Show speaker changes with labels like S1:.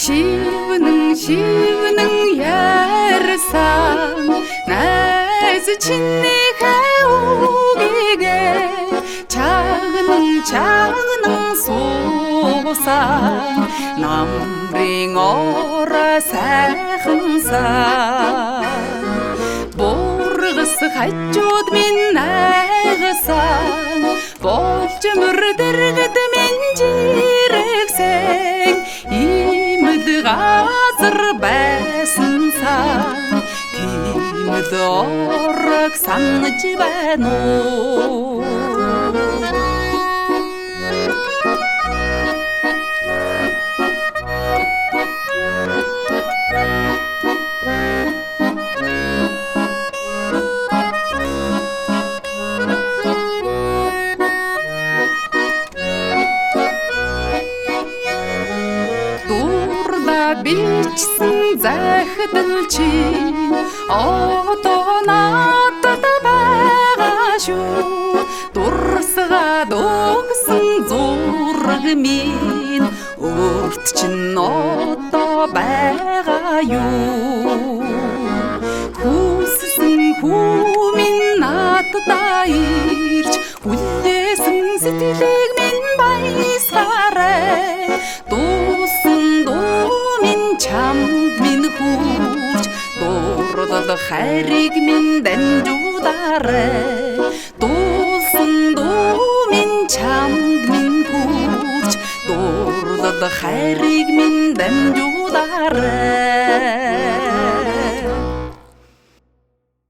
S1: Шивнэн шивнэн ярьсан найз чинийхээ үгийгээ чагнан чагнан суусан намрын орой сайхан сан Бургас хажууд минь найгсан болж мөрдөргөд минь жирэгсэн имэл газар байсан сан тиймэл орог санаж байна уу. Бичсэн захидал чи одоо надад байгаа шүү. Дурсгаад өгсөн зураг минь өөрт чинь одоо байгаа юу? Хүссэн хүү минь надад ирж хүлээсэн сэтгэлийг минь баясгаарай. Дуусан дуу минь чамд минь хүрч дурдал хайрыг минь дамжуулаарай. Дуусан дуу минь чамд минь хүрч дурдал хайрыг минь дамжуулаарай.